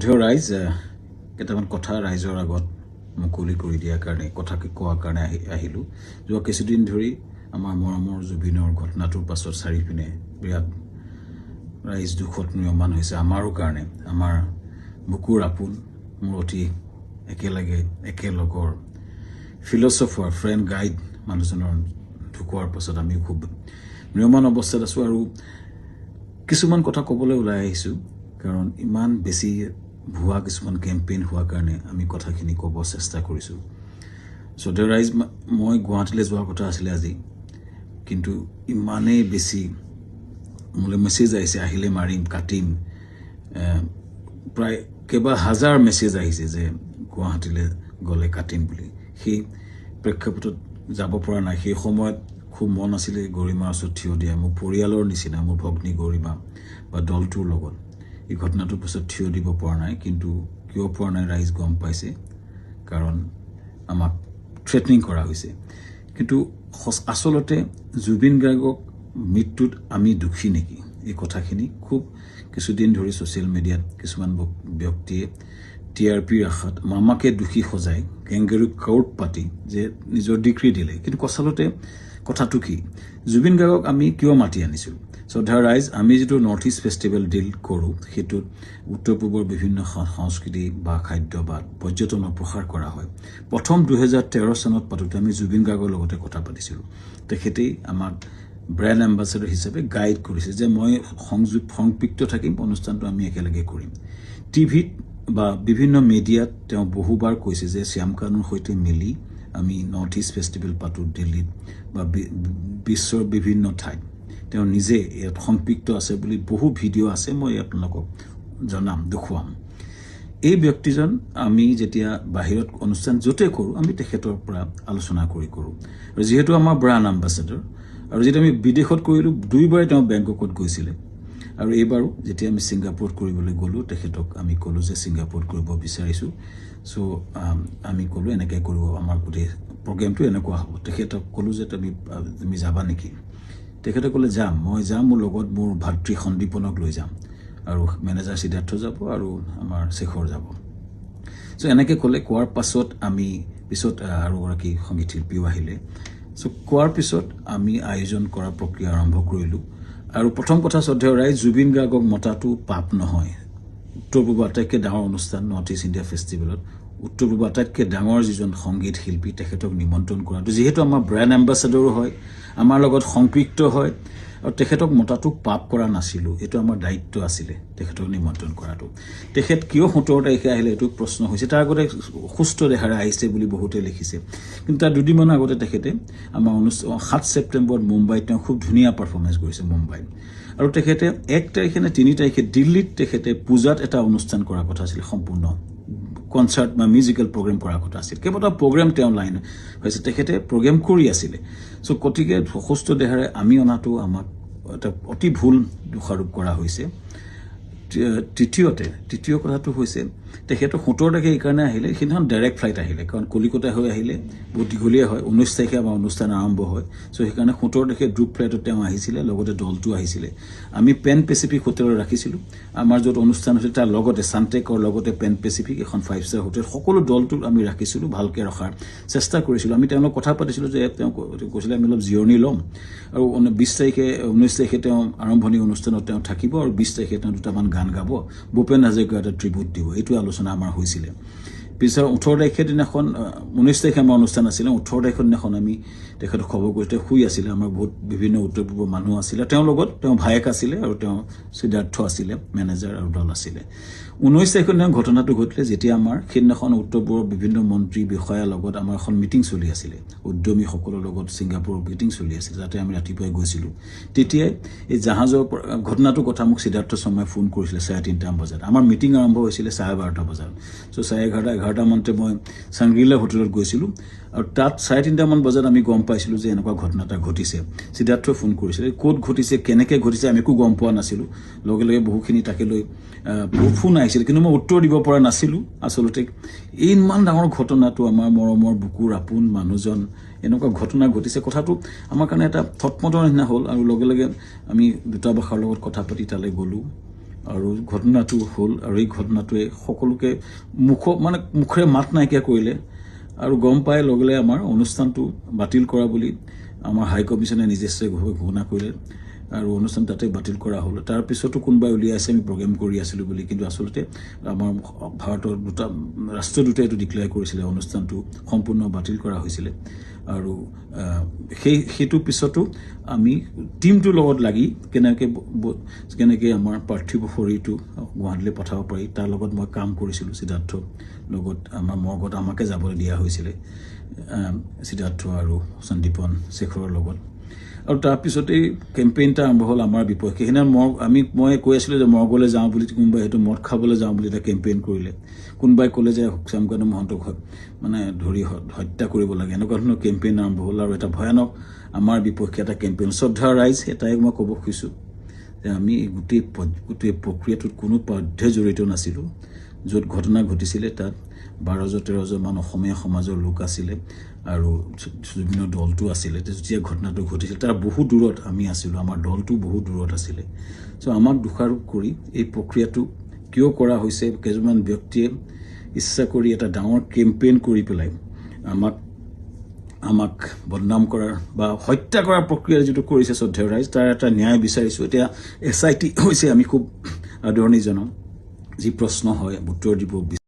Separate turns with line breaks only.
শ্ৰদ্ধেয় ৰাইজ, কেইটামান কথা ৰাইজৰ আগত মুকলি কৰি দিয়াৰ কাৰণে, কথাকে কোৱাৰ কাৰণে আহিলোঁ। যোৱা কিছুদিন ধৰি আমাৰ মৰমৰ জুবিনৰ ঘটনাটোৰ পাছত চাৰিপিনে বিৰাট ৰাইজ দুখত ম্ৰিয়মান হৈছে। আমাৰো কাৰণে, আমাৰ বুকুৰ আপোন, মোৰ অতি একেলগে একেলগৰ ফিলচফাৰ, ফ্ৰেণ্ড, গাইড মানুহজনৰ ঢুকোৱাৰ পাছত আমি খুব ম্ৰিয়মান অৱস্থাত আছোঁ আৰু কিছুমান কথা ক'বলৈ ওলাই আহিছোঁ, কাৰণ ইমান বেছি ভুৱা কিছুমান কেম্পেইন হোৱাৰ কাৰণে আমি কথাখিনি ক'ব চেষ্টা কৰিছোঁ। শ্ৰদ্ধেয় ৰাইজ, মই গুৱাহাটীলৈ যোৱাৰ কথা আছিলে আজি, কিন্তু ইমানেই বেছি মোলৈ মেছেজ আহিছে, আহিলে মাৰিম, কাটিম, প্ৰায় কেইবা হাজাৰ মেছেজ আহিছে যে গুৱাহাটীলৈ গ'লে কাটিম বুলি। সেই প্ৰেক্ষাপটত যাব পৰা নাই। সেই সময়ত খুব মন আছিলে গৰিমাৰ ওচৰত থিয় দিয়া, মোৰ পৰিয়ালৰ নিচিনা মোৰ ভগ্নী গৰিমা বা দলটোৰ লগত। এই ঘটনাটোৰ পাছত থিয় দিব পৰা নাই, কিন্তু কিয় পৰা নাই ৰাইজ গম পাইছে, কাৰণ আমাক থ্ৰেটনিং কৰা হৈছে। কিন্তু আচলতে জুবিন গাৰ্গক মৃত্যুত আমি দুখী নেকি, এই কথাখিনি খুব কিছুদিন ধৰি ছ'চিয়েল মিডিয়াত কিছুমান ব্যক্তিয়ে টি আৰ পিৰ আশাত মামাকে দোষী সজাই কেংগেৰু কোৰ্ট পাতি যে নিজৰ ডিগ্ৰী দিলে। কিন্তু আচলতে কথাটো কি, জুবিন গাৰ্গক আমি কিয় মাতি আনিছিলোঁ? শ্ৰদ্ধা ৰাইজ, আমি যিটো নৰ্থ ইষ্ট ফেষ্টিভেল ডিল কৰোঁ, সেইটোত উত্তৰ পূবৰ বিভিন্ন সংস্কৃতি বা খাদ্য বা পৰ্যটনৰ প্ৰসাৰ কৰা হয়। প্ৰথম 2013 চনত পাতোঁতে আমি জুবিন গাৰ্গৰ লগতে কথা পাতিছিলোঁ। তেখেতেই আমাক ব্ৰেণ্ড এম্বাচেডৰ হিচাপে গাইড কৰিছে যে মই সংপৃক্ত থাকিম, অনুষ্ঠানটো আমি একেলগে কৰিম। টিভিত বা বিভিন্ন মিডিয়াত তেওঁ বহুবাৰ কৈছে যে শ্যামকানুৰ সৈতে মিলি আমি নৰ্থ ইষ্ট ফেষ্টিভেল পাতোঁ দিল্লীত বা বিশ্বৰ বিভিন্ন ঠাইত। তেওঁ নিজে ইয়াত সংপৃক্ত আছে বুলি বহু ভিডিঅ' আছে, মই আপোনালোকক জনাম, দেখুৱাম। এই ব্যক্তিজন আমি যেতিয়া বাহিৰত অনুষ্ঠান য'তে কৰোঁ, আমি তেখেতৰ পৰা আলোচনা কৰি কৰোঁ। আৰু যিহেতু আমাৰ ব্ৰাণ্ড এম্বাচেডৰ, আৰু যেতিয়া আমি বিদেশত কৰিলোঁ, দুইবাৰে তেওঁ বেংককত গৈছিলে, আৰু এইবাৰো যেতিয়া আমি ছিংগাপুৰত কৰিবলৈ গ'লোঁ, তেখেতক আমি ক'লোঁ যে ছিংগাপুৰত কৰিব বিচাৰিছোঁ। চ' আমি ক'লোঁ এনেকৈ কৰিব, আমাৰ গোটেই প্ৰগ্ৰেমটো এনেকুৱা হ'ব। তেখেতক ক'লোঁ যে তুমি যাবা নেকি? তেখেতে ক'লে যাম, মই যাম, মোৰ লগত মোৰ ভাতৃ সন্দীপনক লৈ যাম, আৰু মেনেজাৰ সিদ্ধাৰ্থ যাব, আৰু আমাৰ শেখৰ যাব। চ' এনেকৈ ক'লে। কোৱাৰ পাছত আমি পিছত আৰু এগৰাকী সংগীত শিল্পীও আহিলে। চ' কোৱাৰ পিছত আমি আয়োজন কৰা প্ৰক্ৰিয়া আৰম্ভ কৰিলোঁ। আৰু প্ৰথম কথা শ্ৰদ্ধেয় ৰাইজ, জুবিন গাৰ্গক মতাটো পাপ নহয়। উত্তৰ পূবৰ আটাইতকৈ ডাঙৰ অনুষ্ঠান নৰ্থ ইষ্ট ইণ্ডিয়া ফেষ্টিভেলত উত্তৰ পূবৰ আটাইতকৈ ডাঙৰ যিজন সংগীত শিল্পী, তেখেতক নিমন্ত্ৰণ কৰাটো, যিহেতু আমাৰ ব্ৰেণ্ড এম্বাচেডৰো হয়, আমাৰ লগত সংপৃক্ত হয়, আৰু তেখেতক মতাটো পাপ কৰা নাছিলোঁ, এইটো আমাৰ দায়িত্ব আছিলে তেখেতক নিমন্ত্ৰণ কৰাটো। তেখেত কিয় 17 তাৰিখে আহিলে এইটো প্ৰশ্ন হৈছে। তাৰ আগতে সুস্থ দেহাৰে আহিছে বুলি বহুতে লিখিছে, কিন্তু তাৰ দুদিনমানৰ আগতে তেখেতে আমাৰ 7 ছেপ্টেম্বৰত মুম্বাইত তেওঁ খুব ধুনীয়া পাৰফৰ্মেঞ্চ কৰিছে মুম্বাইত। আৰু তেখেতে 1 তাৰিখে নে 3 তাৰিখে দিল্লীত তেখেতে পূজাত এটা অনুষ্ঠান কৰাৰ কথা আছিল, সম্পূৰ্ণ কনচাৰ্ট বা মিউজিকেল প্ৰগ্ৰেম কৰাৰ কথা আছিল। কেইবাটাও প্ৰগ্ৰেম তেওঁ লাইন হৈছে, তেখেতে প্ৰগ্ৰেম কৰি আছিলে। চ' গতিকে সুস্থ দেহাৰে আমি অনাটো আমাক এটা অতি ভুল দোষাৰোপ কৰা হৈছে। তৃতীয় কথাটো হৈছে, তেখেতৰ 17 তাৰিখে এইকাৰণে আহিলে, সেইদিনাখন ডাইৰেক্ট ফ্লাইট আহিলে, কাৰণ কলিকতা হৈ আহিলে বহুত দীঘলীয়া হয়। 19 তাৰিখে আমাৰ অনুষ্ঠান আৰম্ভ হয়। চ' সেইকাৰণে 17 তাৰিখে গ্ৰুপ ফ্লাইটত তেওঁ আহিছিলে, লগতে দলটো আহিছিলে। আমি পেন পেচিফিক হোটেলত ৰাখিছিলোঁ, আমাৰ য'ত অনুষ্ঠান হৈছিল তাৰ লগতে চানটেকৰ লগতে পেন পেচিফিক এখন 5 ষ্টাৰ হোটেল, সকলো দলটোক আমি ৰাখিছিলোঁ, ভালকৈ ৰখাৰ চেষ্টা কৰিছিলোঁ। আমি তেওঁলোক কথা পাতিছিলোঁ যে তেওঁ কৈছিলে আমি অলপ জিৰণি ল'ম, আৰু 20 তাৰিখে 19 তাৰিখে তেওঁ আৰম্ভণি অনুষ্ঠানত তেওঁ থাকিব, আৰু 20 তাৰিখে তেওঁ দুটামান গান গাব, ভূপেন হাজৰিকাৰ এটা ট্ৰিবিউট দিব, এইটো আলোচনা আমাৰ হৈছিলে। পিছত 18 তাৰিখে দিনাখন, 19 তাৰিখে আমাৰ অনুষ্ঠান আছিলে, 18 তাৰিখৰ দিনাখন আমি তেখেতক খবৰ কৰোঁতে শুই আছিলে। আমাৰ বহুত বিভিন্ন উত্তৰ পূবৰ মানুহ আছিলে তেওঁৰ লগত, তেওঁ ভায়েক আছিলে আৰু তেওঁ সিদ্ধাৰ্থ আছিলে, মেনেজাৰ আৰু দল আছিলে। 19 তাৰিখৰ দিনা ঘটনাটো ঘটিলে, যেতিয়া আমাৰ সেইদিনাখন উত্তৰ পূবৰ বিভিন্ন মন্ত্ৰী বিষয়াৰ লগত আমাৰ এখন মিটিং চলি আছিলে, উদ্যমীসকলৰ লগত ছিংগাপুৰৰ মিটিং চলি আছিলে, যাতে আমি ৰাতিপুৱাই গৈছিলোঁ। তেতিয়াই এই জাহাজৰ ঘটনাটোৰ কথা মোক সিদ্ধাৰ্থ শৰ্মাই ফোন কৰিছিলে 3:30 বজাত। আমাৰ মিটিং আৰম্ভ হৈছিলে 12:30 বজাত। চ' 11:30 11টামানতে মই চাংগ্ৰিলা হোটেলত গৈছিলোঁ, আৰু তাত 3:30মান বজাত আমি গম পাইছিলোঁ যে এনেকুৱা ঘটনা এটা ঘটিছে। সিদ্ধাৰ্থই ফোন কৰিছিলে, ক'ত ঘটিছে, কেনেকৈ ঘটিছে আমি একো গম পোৱা নাছিলোঁ। লগে লগে বহুখিনি তাকে লৈ বহু ফোন আহিছিল, কিন্তু মই উত্তৰ দিব পৰা নাছিলোঁ। আচলতে এই ইমান ডাঙৰ ঘটনাটো, আমাৰ মৰমৰ বুকুৰ আপোন মানুহজন এনেকুৱা ঘটনা ঘটিছে, কথাটো আমাৰ কাৰণে এটা থটমটৰ নিচিনা হ'ল। আৰু লগে লগে আমি দূতাবাসৰ লগত কথা পাতি তালৈ গ'লোঁ। আৰু ঘটনাটো হ'ল আৰু এই ঘটনাটোৱে সকলোকে মানে মুখেৰে মাত নাইকিয়া কৰিলে। আৰু গম পাই লগে লগে আমাৰ অনুষ্ঠানটো বাতিল কৰা বুলি আমাৰ হাই কমিশ্যনে নিজস্বভাৱে ঘোষণা কৰিলে আৰু অনুষ্ঠান তাতে বাতিল কৰা হ'ল। তাৰপিছতো কোনোবাই উলিয়াইছে আমি প্ৰগ্ৰেম কৰি আছিলোঁ বুলি, কিন্তু আচলতে আমাৰ ভাৰতৰ দুটা ৰাষ্ট্ৰদূতে এইটো ডিক্লেয়াৰ কৰিছিলে, অনুষ্ঠানটো সম্পূৰ্ণ বাতিল কৰা হৈছিলে। আৰু সেইটো পিছতো আমি টীমটোৰ লগত লাগি কেনেকৈ আমাৰ পাৰ্থিৱ শৰীৰটো গুৱাহাটীলৈ পঠাব পাৰি তাৰ লগত মই কাম কৰিছিলোঁ। সিদ্ধাৰ্থ লগত আমাৰ মৰ্গত আমাকে যাবলৈ দিয়া হৈছিলে, সিদ্ধাৰ্থ আৰু সন্দীপন শেখৰৰ লগত। আৰু তাৰপিছতেই কেম্পেইন এটা আৰম্ভ হ'ল আমাৰ বিপক্ষে। সেইদিনা মই কৈ আছিলোঁ যে মৰ্গলৈ যাওঁ বুলি, কোনোবাই সেইটো মদ খাবলৈ যাওঁ বুলি এটা কেম্পেইন কৰিলে, কোনোবাই ক'লে যে শ্যামকানু মহন্তক মানে ধৰি হত্যা কৰিব লাগে, এনেকুৱা ধৰণৰ কেম্পেইন আৰম্ভ হ'ল। আৰু এটা ভয়ানক আমাৰ বিপক্ষে এটা কেম্পেইন। শ্ৰদ্ধা ৰাইজ, এটাই মই ক'ব খুজিছোঁ যে আমি গোটেই গোটেই প্ৰক্ৰিয়াটোত কোনো পধ্যে জড়িত নাছিলোঁ। য'ত ঘটনা ঘটিছিলে তাত 12 13জনমান অসমীয়া সমাজৰ লোক আছিলে আৰু জুবিনৰ দলটো আছিলে। যেতিয়া ঘটনাটো ঘটিছিল তাৰ বহু দূৰত আমি আছিলোঁ, আমাৰ দলটো বহু দূৰত আছিলে। চ' আমাক দোষাৰোপ কৰি এই প্ৰক্ৰিয়াটো কিয় কৰা হৈছে, কেইজনমান ব্যক্তিয়ে ইচ্ছা কৰি এটা ডাঙৰ কেম্পেইন কৰি পেলাই আমাক বদনাম কৰাৰ বা হত্যা কৰাৰ প্ৰক্ৰিয়া যিটো কৰিছে শ্ৰদ্ধেয় ৰাইজ, তাৰ এটা ন্যায় বিচাৰিছোঁ। এতিয়া SIT হৈছে, আমি খুব আদৰণি জনাওঁ। যি প্ৰশ্ন হয় উত্তৰ দিব।